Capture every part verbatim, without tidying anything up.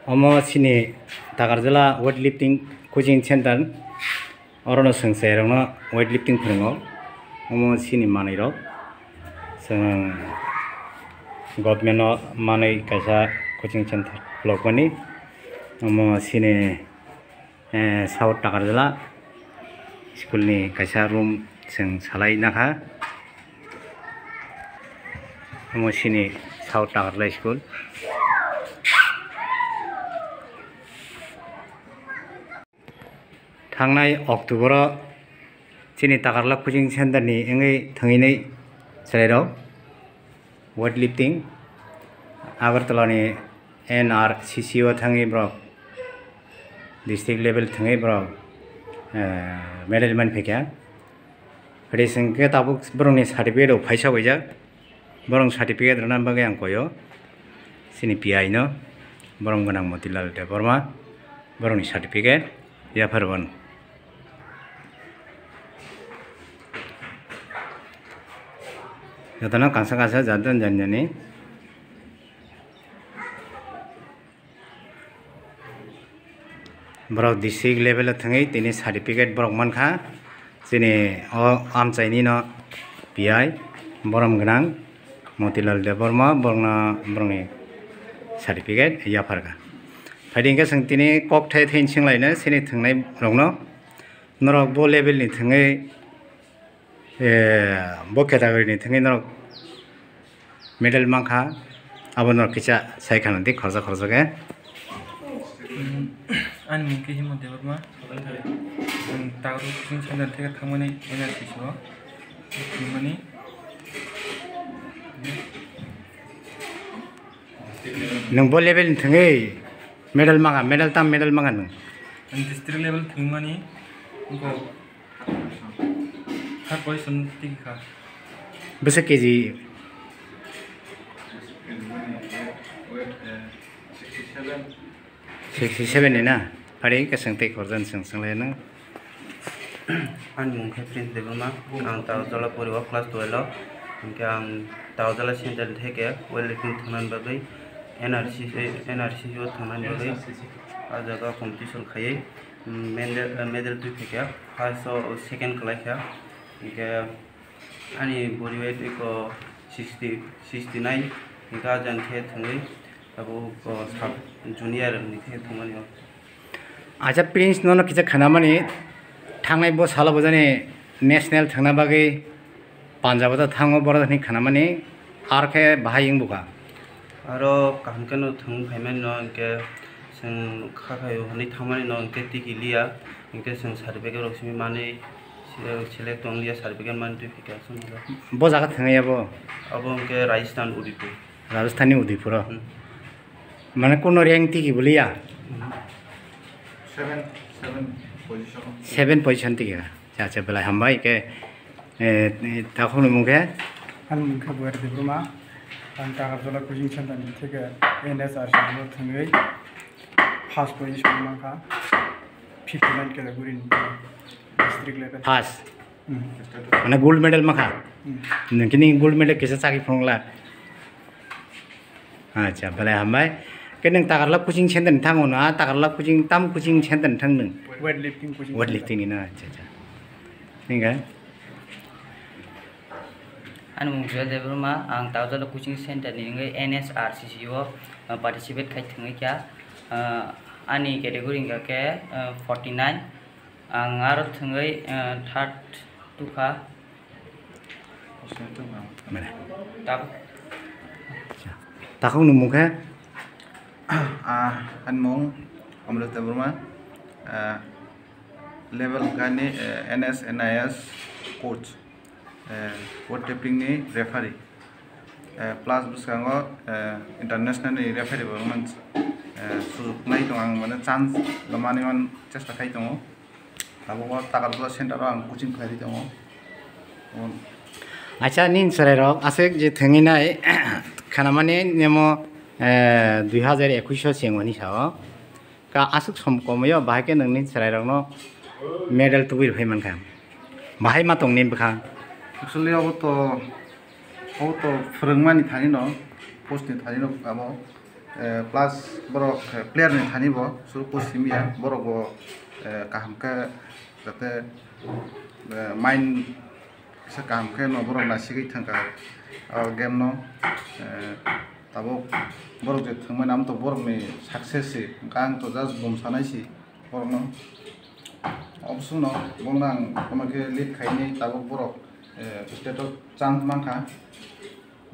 Omo chini Takarjala weightlifting coaching center, orono chwng chwrairokno weightlifting phwrwngo. Omo chini manwirok, chwng government-o manwi kaisa coaching center khulokmani. Omo chini, eh, South Takarjala school-ni kaisa room chwng salai nakha. Omo chini South Takarjala school. Thangnai October-o chini Takarjala coaching center-ni wngwi thwngwi nai chwrairok weightlifting Agartala-ni N R C C-o thangwi borok district level thwngwi borok, eh, medal manphaikha. Phai sengkhe tabuk borokni certificate rok phaisa waijak. Borok certificate rwna bagwi ang koyo chini P I no, borom gwnang Motilal Debbarma, borokni certificate yaphar bono. Jotono kansa kansa jat jani jani. Borok district level o thwngwi tini certificate borok mankha. Chini o amchaini no P I borom gwnang Motilal Debbarma borokno borokni certificate yapharkha. Phaidi hwnkhe chwng tini kok thai thai swnglaino chini thwngnai rokno, norok bo level ni thwngwi Eh, bo category ni thangwi norok medal mankha, abo norok kisa sai khana di khoroksa khoroksa khe. Hmm, ani mung khe Himon Debbarma. Ang Takarjala coaching center theke thangmani N R C C o thangmani. Nwng bo level ni thangwi medal mankha, medal tam medal mankha nwng? Ang district level thangmani, bo Third position tiki kha. Bwswk K G? Sixty seven ni na? Phari hwnkhe chwng tei khoroksa ni chwng swnglaino. Ani mung khe Prince Debbarma, ang Takarjala pori o class twelve o. Hwnkhe ang Takarjala center theke weightlifting thangnani bagwi N R C C, N R C C o thangnani bagwi ah jaga competition khaiwi medal, medal twi phaikha, first o second kwlaikha, hwnkhe ani body weight eko sixty, sixty nine, hwnkhe ah jang khe thangwi abo sub junior ni khe thangmani o. Acha Prince, nono kisa khanamani, thangnai bo salo bojani national thangna bagwi Punjab o thango borok hwnwi khanamani, ar khe bahai wng bukha. Aro kaham khe no thwng phaimani no hwnkhe chwng kha khaio hwnwi thangmani no hwnkhe tiki liya, hwnkhe chwng certificate rok simi manwi se-, select tong liya, certificate manwi twi phikha chwng. Bo jaga thwngya bo? Abo hwnkhe Rajasthan Udaipur. Rajasthan ni Udaipur o? Hmm. Mane kuno rank tiki bo liya? Hmm. Seven, seven position. Seven position tiki. Acha, acha, belai hambai khe, eh, eh, takhukni mung khe? Ani mung khe Buhari Debbarma. Ang Takarjala coaching center ni theke N S R C o thangwi first position mankha, fifty nine category ni district level. First? Hmm. Mane gold medal mankha? Hmm. Nwng kini gold medal kisa chakhi phunukla? Acha, belai hambai. Khe nwng Takarjala coaching center ni thango na, Takarjala coaching, tam coaching center ni thang nwng? Weightlifting coaching center. Weightlifting ni na, acha, acha. Hingga? Ani mung Joel Debbarma, ang Takarjala coaching center ni wngwi N S R C C o, uh, participate khai thwngwi kha. Uh, ani category wngkha khe, uh, forty nine. Ang aro thwngwi, eh, third tukha. Mane. Tab- Takhukni mung khe? Ah, ani mung Amrit Debbarma. Ah, level gani, eh, N S N I S coach. Eh, weightlifting ni referee. Eh, plus bwskango, eh, international ni referee bo wngmani, eh, sujuk nai tongo, ang mane chance rwmani man chesta khai tongo. Tabuk o Takarjala center o ang coaching khlai tongo. Acha, nini chwrai rok aswk je thwngwi nai khanamani nemo, eh, dui hazar ekush o chengmani sao. Ka aswk som komwi o, bahai khe nwngni chwrairokno medal tubui rwphai mankha. Bahai ma tongni bwkha. Actually, abo to, abo to phwrwngmani thani no, coach ni thani no abo. Eh, plus borok, eh, player ni thani bo suru coach simi ya, borok bo, eh, kaham khe jate, eh, mind kisa kaham khe no borok naisigwi thangkha o game no. Eh, tabuk borok je thangmani amo to borok ni success se, hwnkhe ang to just bum sanai se borok no. Obosong no, bono ang tamo khe lead khaini tabuk borok, eh, state o chance mankha.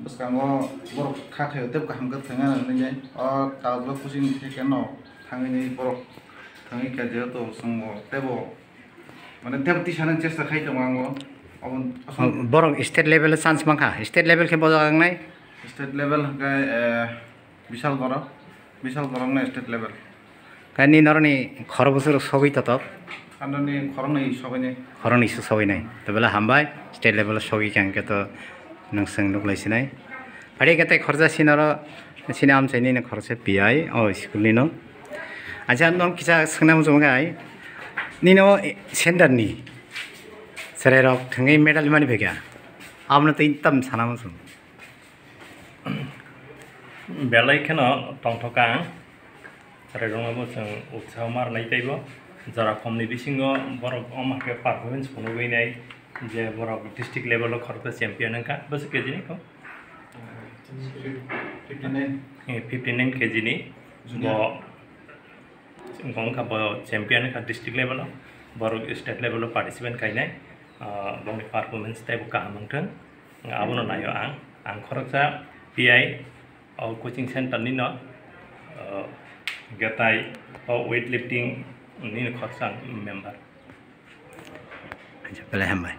Bwskango borok kha khaio tei kaham khe thangna nangni jai. O tabuk coaching khe khe no thangwi borok thangwi kha jehetu chwngbo teibo mane teibo tisana chesta khai tongo ang o. Abo aswk Borok state level o chance mankha, state level khe bojak wngnai. State level hwnkhe, eh, Bishal Borok, Bishal Borok no state level. Khe nini norokni khoro bwswk sogwi totok? Anoni khoroknwi sogwinai. Khoroknwi se sogwinai. To belai hambai, state level o sogwi kha hwnkhe to nwng chwng nuklai sinai. Phari khe tei khoroksa sinoro sini amchaini no khoroksa P I o school ni no. Acha nwng kisa swngna muchung khe ai, nini o center ni chwrai rok thwngwi medal mani phaikha. Abono tei tam sana muchung. Belai kheno tongthok ang, chwrairokno bo chwng utsaho ma rwnai teibo, jora khomni bisingo borok omo khe performance phunugwi nai je borok district level o khoroksa champion wngkha, bwswk kejini kho? Fifty nine. Eh, fifty nine kejini. Junior. Bo Wngkha bo champion wngkha district level o, borok state level o participant khainai, ah, bongni performance teibo kaham wngthwng, abono naio ang. Ang khoroksa P I o coaching center ni no, ah, hwnkhe tai o weightlifting ni no khoroksa member. Belai hambai.